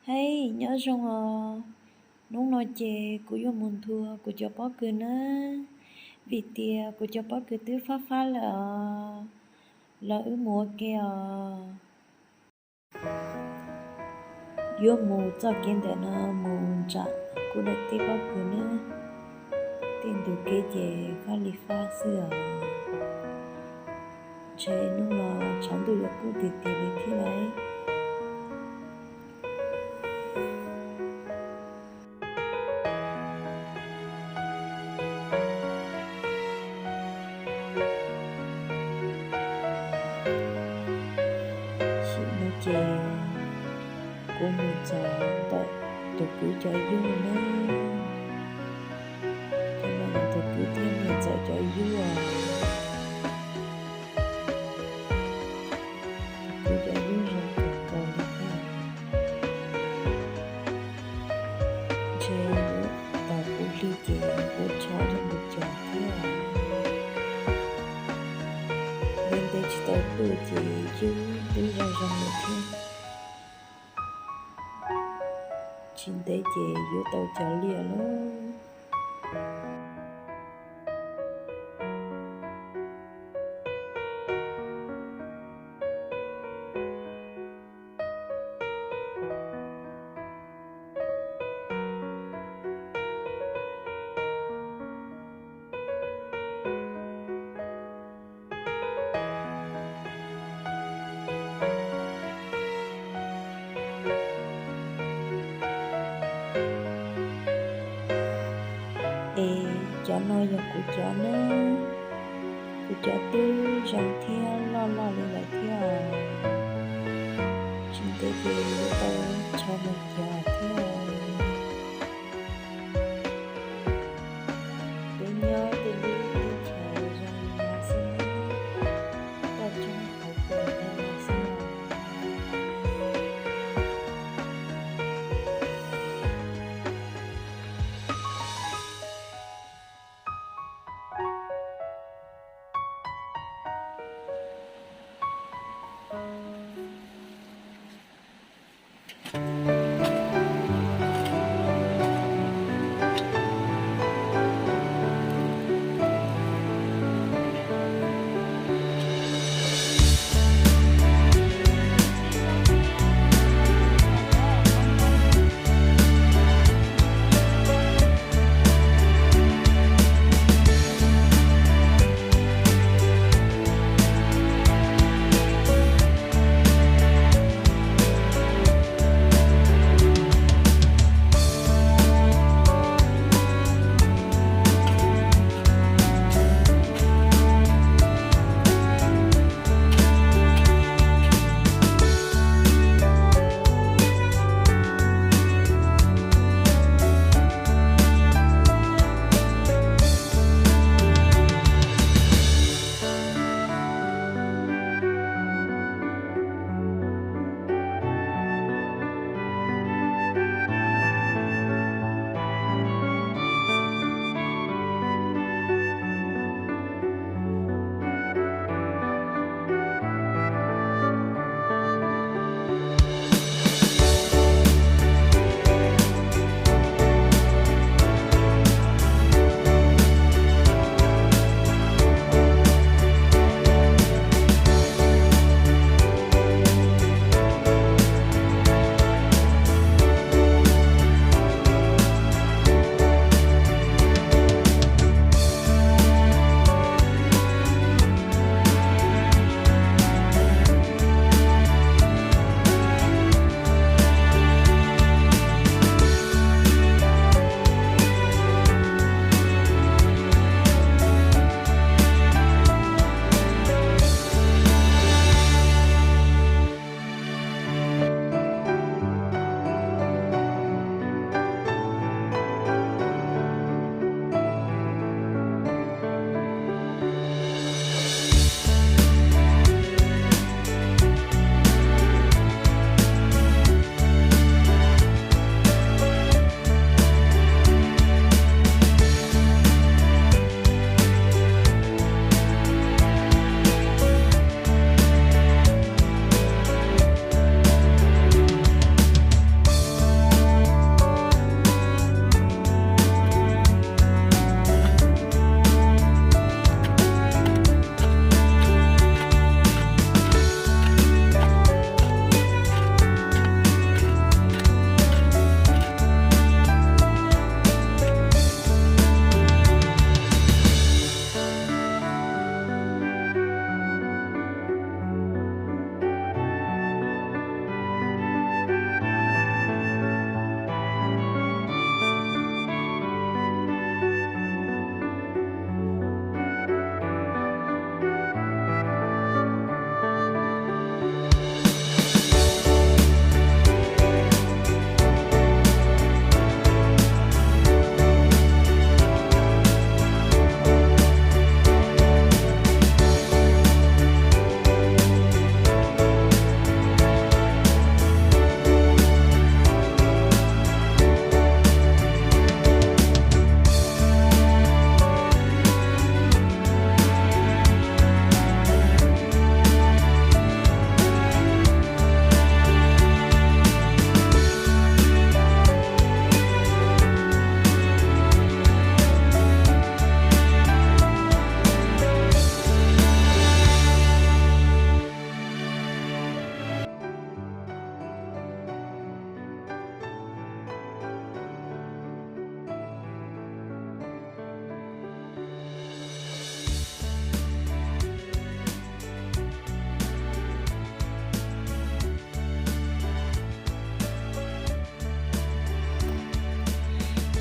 Hais nyob zoo os, hnub no ces kuv yuav mus nthua kuv cov pob kws na, vim tias kuv cov pob kws twb fab fab lawm os, los wb mus ua ke os. Yuav mus txoj kev ntawm no mus ntsam kuv daim teb pob kws na, tej ntug kev ces fab li fab xwb os. Ntshe hnub no tshav ntuj yuav kub tiag tiag li thiab lauj. Sim no ces kuv mus txog ntawm tus kwv cov yug na, ces no yog tus kwv thiab niam ntxawm cov yug os. Tus kwv cov yug zoo kawg nkaus li thiab. Ntshe yuav tau kuv hli ces yuav rho rau mus cog thiab. Ntev ntev tsis tau tuaj ces yub twb zoo zoo lawm thiab. Tsis ntev ces yuav tau cog liaj lawm. Es cov no yog kuv cov na, kuv cov twb zoo thiab loj loj li lawm thiab os. Tsis ntev ces yuav tau rho mus cog thiab. Peb nyob tej lub teb chaws zoo li no xwb, toj roob hauv pes zoo li no xwb.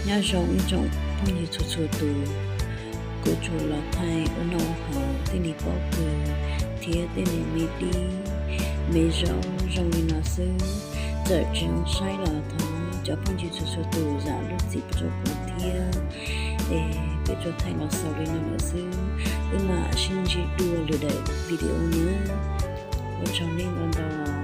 Nyob zoo ib tsoom phooj ywg txhua txhua tus, kuv tsuas los thaij ua noj ua haus tej niag pob kws thiab tej niag me dib me zaub zoo li no xwb. Txawm tsis zoo saib los thov cov phooj ywg txhua txhua tus zam lub txim pub rau kuv thiab. Es kuv tsuas thaij los xaus li no lawm xwb, wb mam sib ntsib dua lwm daim video na. Ua tsaug nej ntau ntau.